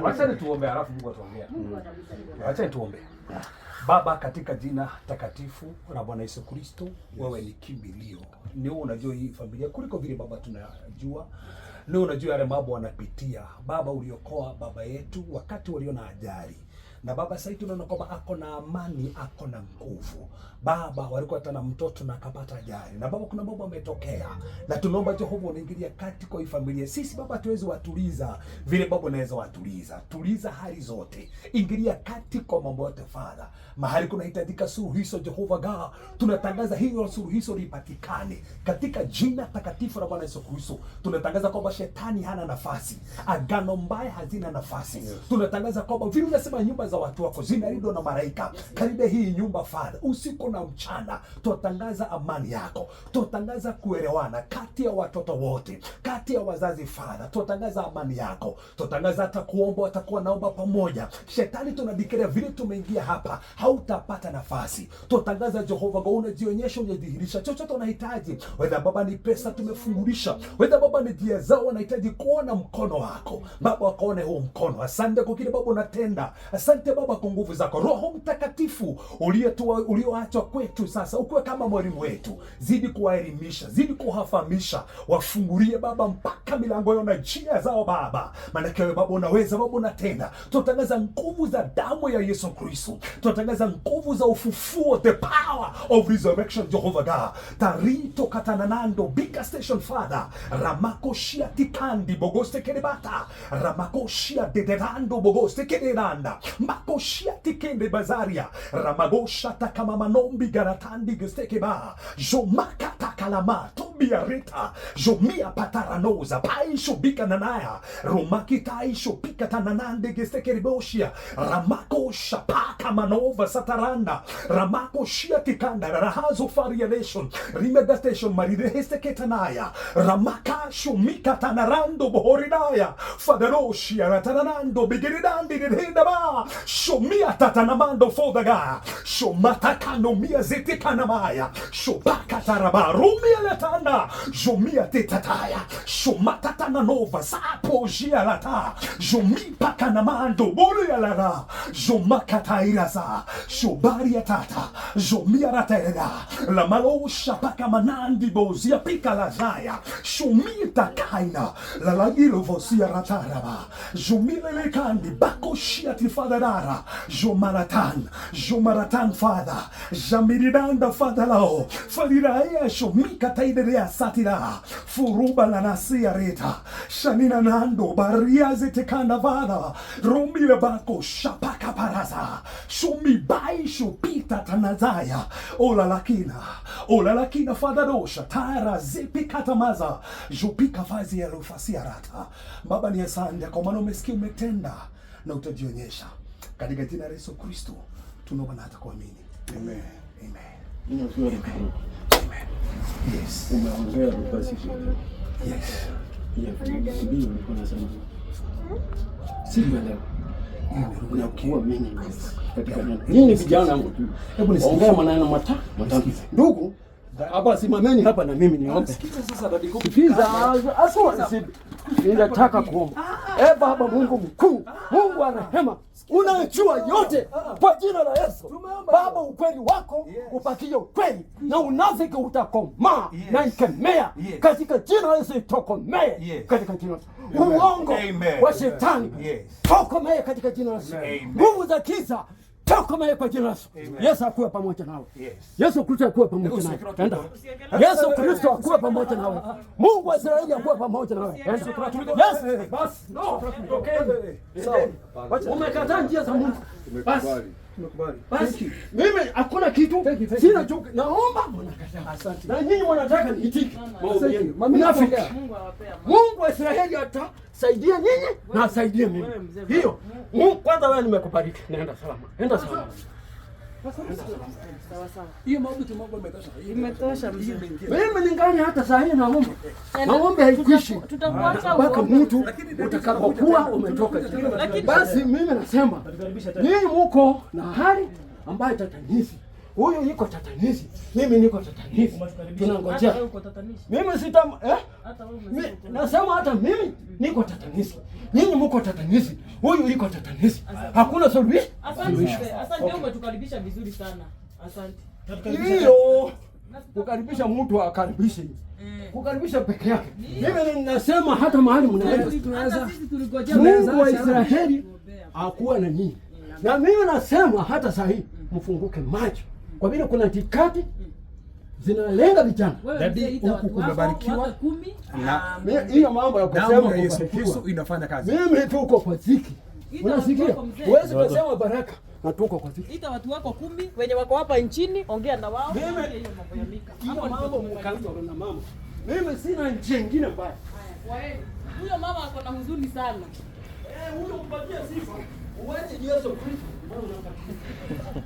Wacha nituombe alafu Mungu ataongea. Wacha nituombe. Baba, katika jina takatifu la Bwana Yesu Kristo, wewe ni kimbilio. Ni wewe unajua hii familia kuliko vile Baba tunajua. Ni wewe unajua yale mambo wanapitia. Baba, uliokoa baba yetu wakati waliona ajali. Na Baba, sasa tunaona kwamba ako na amani, ako na nguvu. Baba, walikuwa hata na mtoto na akapata ajali. Na Baba, kuna mambo ametokea. Na tunaomba Jehova unaingilia kati kwa hii familia. Sisi Baba tuwezi watuliza vile Baba unaweza watuliza. Tuliza hali zote. Ingilia kati kwa mambo yote Father. Mahali kunahitajika suluhisho Jehova God, tunatangaza hilo suluhisho lipatikane katika jina takatifu la Bwana Yesu Kristo. Tunatangaza kwamba shetani hana nafasi, agano mbaya hazina nafasi. Tunatangaza kwamba vile unasema nyumba za watu wako zinalindwa na malaika, karibia hii nyumba Father, usiku na mchana. Tunatangaza amani yako, tunatangaza kuelewana kati ya watoto wote, kati ya wazazi Father, tunatangaza amani yako, tunatangaza hata kuomba, watakuwa naomba pamoja. Shetani tunadeclare vile tumeingia hapa, hautapata nafasi. Tunatangaza Jehova God, unajionyesha, unajidhihirisha, chochote unahitaji, whether Baba ni pesa tumefungulisha, whether Baba ni njia zao wanahitaji kuona mkono wako Baba, wakaone huo mkono. Asante kwa kile Baba unatenda, asante Baba kwa nguvu zako. Roho Mtakatifu ulioachwa kwetu sasa, ukuwe kama mwalimu wetu, zidi kuwaelimisha, zidi kuwafahamisha, wafungulie Baba mpaka milango yao na njia zao Baba, maanake wewe Baba unaweza, Baba unatenda. Tunatangaza nguvu za damu ya Yesu Kristo, tunatangaza nguvu za ufufuo, the power of resurrection, Jehovah God. Tarito katananando bika station Father, ramakoshia tikandi bogoste kerebata, ramakoshia dederando bogoste kereranda, makoshia tikende bazaria, ramagosha takamamanombi garatandi gestekeba, jomaka takalama tobia reta, jomia pataranoza, paisho bika nanaya, romakitaisho pika tananande gestekereboshia, ramakosha paka manova sataranda, ramakoshia tikanda, rahazo farialation, rimegastation marideheseketanaya, ramakasho mikatanarando bohorinaya, fadaroshia ratananando bigiridandi dedendaba, shomia tatanamando fodaga, shomatakano mia zetikanamaya, shobakataraba, rumia latanda, jomia tetataya, shomatatananova, sapo jialata, jomipakanamando, borialara, jomakatairaza, shobariatata, jomiaratera, lamalosha pakamanandi bozia pikalazaya, shomita kaina, lalagilovosia rataraba, jomilelekandi, bakoshiati fadarara, jomaratan, jomaratan father, jamiridanda father lao, faliraea shomika taiderea satira, furuba lanasia reta, shanina nando, bariaze tekanda vada, romile bako shapaka paraza, shomi baisho pita tanazaya, ola lakina, ola lakina fadarosha, tara zipikatamaza, jupika fazi ya rufasia rata. Baba ni asante kwa maana umesikia, umetenda na utajionyesha katika jina la Yesu Kristo tunaomba na hata kuamini. Amen. Amen. Unajua, Amen. Yes. umeongea lugha sikuelewa. Yes. Ndio ulikuwa unasema. Sikuelewa. Unakuwa meaningless katika neno. Nyinyi vijana wangu tu. Hebu nisikize. Ongea maneno matatu. Nisikize. Ndugu, hapa simameni hapa na mimi niombe. Sikiza sasa Daddy Kobe. Sikiza, aswa ninataka kuomba. E Baba Mungu mkuu, Mungu wa rehema, unajua yote kwa jina la Yesu. Tumeomba. Baba, ukweli wako upatie ukweli na unafiki utakomaa Yes. na ikemea Yes. katika jina la Yesu, itokomee Yes. katika jina la Yesu. Uongo Amen. wa shetani Yes. tokomee katika jina la Yesu. Amen. Nguvu za kiza tokomee kwa jina la Yesu. Yesu akuwe pamoja nawe. Yes. Yesu Kristo akuwe pamoja nawe. Enda. Yesu Kristo akuwe pamoja nawe. Mungu wa Israeli akuwe pamoja nawe. Enda. Yes. Basi. No. Tokeni. Sawa. Umekataa njia za Mungu. Basi. Tumekubali. Basi. Mimi hakuna kitu. Sina chuki. Naomba mnakataa. Asante. Na nyinyi mnataka niitike. Maombi yenu. Mami, Mnafiki. ongea. Mungu awapea amani. Mungu wa Israeli atasaidia nyinyi na asaidie mimi. Wewe mzee. Hiyo. Mungu kwanza, wewe nimekubariki. Nenda salama. Nenda salama. Sawa sawa. Hiyo maombi tumeomba imetosha. Hiyo Imetosha mzee. Hiyo imeingia. Mimi ningali hata saa hii naomba. Maombi haikwishi. Tutakuacha Mpaka uombe. mtu utakapokuwa umetoka chini. Basi mimi nasema nyinyi muko na hali ambayo tatanizi. Huyu yuko tatanishi, mimi niko tatanishi. Tunangojea. Hata wewe uko tatanishi. Mimi sita eh? Hata wewe umesema uko Nasema hata mimi niko tatanishi. Nyinyi mko tatanishi. Huyu yuko tatanishi. Hakuna suluhisho. Asante mzee. Asante, wewe umetukaribisha vizuri sana. Asante. Hiyo kukaribisha mtu akaribishe. Kukaribisha peke yake. Mimi ninasema hata mahali mnaenda. Hata sisi tuligojea Mungu wa Israeli akuwa na nyinyi. Na mimi nasema hata saa hii mfunguke macho, kwa vile kuna tikati zinalenga vijana. Wewe Daddy, mzee, ita huku watu wako, kumebarikiwa wawe 10 na Hiyo mambo ya damu kusema ya Yesu kubarikiwa. Kristo inafanya kazi. Mimi tuko kwa ziki, Ita watu unasikia? wako, mzee. Huwezi kusema baraka na tuko kwa ziki. Ita watu wako 10 wenye wako hapa nchini, ongea na wao. Mimi- Ongea hiyo mambo ya Mika. Hiyo Hapo ndipo mambo tumemaliza. mkaanza na mama, mimi sina njia ingine mbaya. Kwaheri. Huyo mama ako na huzuni sana. Huyo mpatie sifa, uwache Yesu Kristo. Mbona unapatia?